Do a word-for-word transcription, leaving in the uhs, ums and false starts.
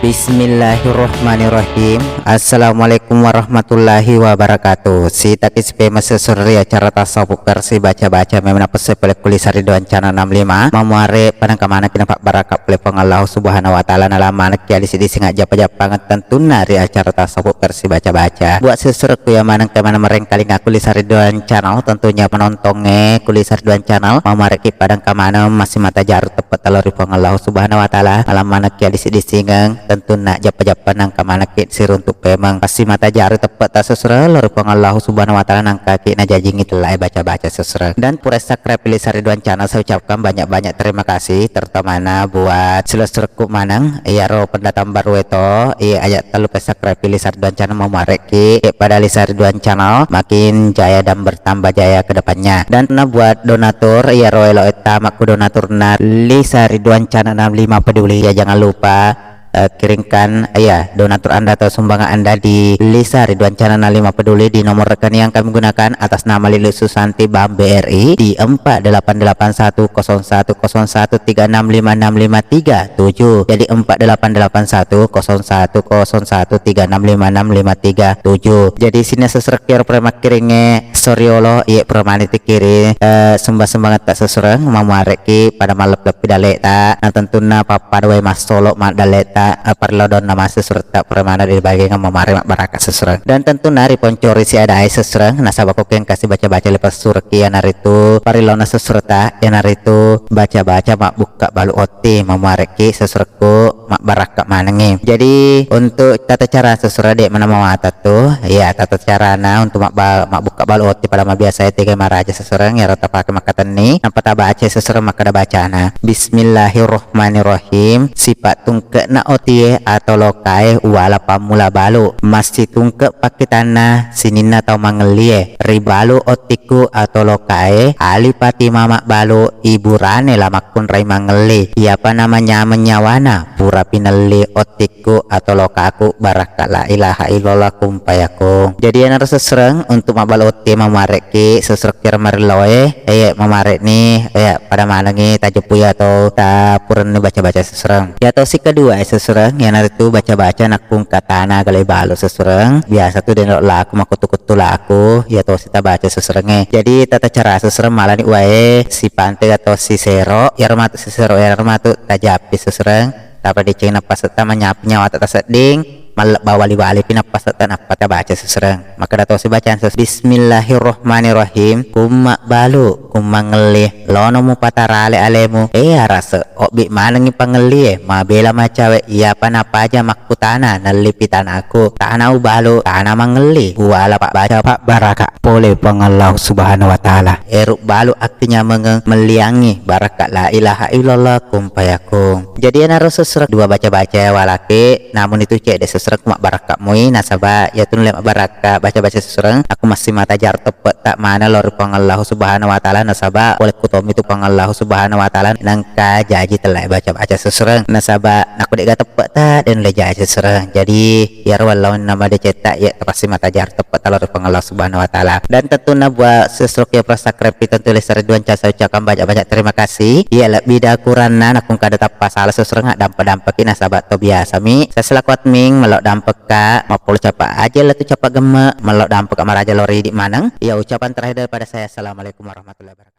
Bismillahirrahmanirrahim. Assalamualaikum warahmatullahi wabarakatuh. Sitaki sipemeng sessureng ri acara tasawuf versi baca-baca memang napesse pole kuli sari doang channel enam lima. Mamuare panengka maneng kina pabbaraka pole Puang Allah Subhanahu wa Ta'ala, nalang manekki alisi dising ajjappa-jappangeng tentunna ri acara tasawuf versi baca-baca. Buat sessurekku ya maneng ke mana merengkalinga kuli sari doang channel, tentunya penontonge kuli sari doang channel, mamuareki padengka maneng masih mata jaru teppe talo ri Puang Allah Subhanahu wa Ta'ala, nalang manekki adisi-disingeng, tentunna jappa-jappa nangka manekki siruntu pemeng. Pasti mata jaru teppe ta sessureng lo ri Puang Allah Subhanahu wa Ta'ala nangkaki najajingi tellae baca-baca sessureng. Dan pura subscribe pili sari doang channel, saya ucapkan banyak-banyak terima kasih, terutamana buat silessurekku maneng, iyaro pendatang baru eto, iya aja tellu pe subscribe pili sari doang channel mamuareki, pada li sari doang channel makin jaya dan bertambah jaya ke depannya. Dan na buat donatur, iyaro elo etta makku donaturna Lisa Ridwan Channel enam lima Peduli, ya jangan lupa, eh, kirimkan, ya, donatur Anda atau sumbangan Anda di Lisa Ridwan Channel enam lima Peduli di nomor rekening yang kami gunakan atas nama Lili Susanti Bank B R I di empat delapan delapan satu kosong satu kosong satu tiga enam lima enam lima tiga tujuh. Jadi empat delapan delapan satu kosong satu kosong satu tiga enam lima enam lima tiga tujuh. Jadi sini sesrek kiro pre makkiringe soriolo, iye pura mani tikiri, eh, sumba-sumbangetta sessureng, mamuareki pada malleppi daleta, na tentunna pappada wae massolo maddaleta, eh, parello donna massessuretta pura mana di bagenga mamare mabbaraka sessureng. Dan tentunna riponcori si adae sessureng, nasaba ko keng kasi baca-baca lepas sureki, iyanaritu parellona sessuretta, iyanaritu baca-baca mabbukka balu otti, mamuareki sessureng ko mabbarakka manengngi. Jadi, untuk tata cara sessureng de mana mawatang tu, iya, tata carana untuk mabba-, mabbukka balu otti pada mabiasa e tega maraja sessureng, iyaro tapake makkatenni, nappa tabaca sessureng makkeda bacana. Bismillahirrahmanirrahim. Sipa tungke'na otie atau lokae uwala pammula balu. Massitungke pakkitanna sininna tau mangellie. Ri balu ottikku atau lokae, alipati mama balu, iburane la makkunrai mangelli. Iyapa namanyameng nyawana, pura pinelli ottikku atau lokaku, barakka la ilaha illallah kun fayakun. Jadi, iyanaro sessureng untuk mabbalu otti mamuarekki sessureng kira marilloe, eh, mamarekni, eh, pada manengi tajeppu atau tapurenni baca-baca sessureng. Iyatosi kedua, eh, sessureng, iyanaritu baca-baca nakkungka tana gale balu sessureng. Biasa tu deno laku makuttu-kuttu laku, iyatosi tabaca sessurengnge. Jadi, tata cara sessureng malani uwae sipante atau sisero, iyaro matu sisero, iyaro matu tajappi sessureng. Tapa deceng nappasetta manyapu nyawata tasedding, mallebba wali-walipi nappasetta nappa tabaca sessureng. Makkeda tosi bacaan ses-, Bismillahirrahmanirrahim. Kumma balu, kummangelli, lono mupatarale alemu. Eh, arase, obbi manengi pangellie, mabela macawe, iyapa napaja makkutana, nellipi tanaku. Tana ubalu, tana mangelli, uwala pabbaca pabbaraka pole Puang Allah Subhanahu wa Ta'ala. Eru balu akkinyamengeng melliangngi barakka la ilaha illallah kun fayakun. Jadi, iyanaro sessureng dua baca-baca walaki, namun itu cedde sessureng mabbarakka mui, nasaba iyatu nulle mabbarakka baca-baca sessureng, aku massimata jaru teppe ta mana lo ri Puang Allah Subhanahu wa Ta'ala, nasaba pole kutomi tu Puang Allah Subhanahu wa Ta'ala nangka jaji tellae baca-baca sessureng, nasaba nakko de'ga teppe ta, de nulle jaji sessureng. Jadi, iyaro wallaunna madecetta, iya, pasti mata jaru teppe talo ri Puang Allah Subhanahu wa Ta'ala. Dan tentunna buat sesruk ya, pura subscribe, tentu Lisa Ridwan Channel, saya ucapkan banyak-banyak terima kasih. Iya, lebbi da kuranna, nakkungka ada tappa sala sessureng, dampa-dampaki nasaba to biasa mi. Saya selaku admin, melok dampekka, mappolo capa aja lah tu capa gemme, melok dampekka maraja lori di maneng. Iya, ucapan terakhir daripada saya. Assalamualaikum warahmatullahi wabarakatuh.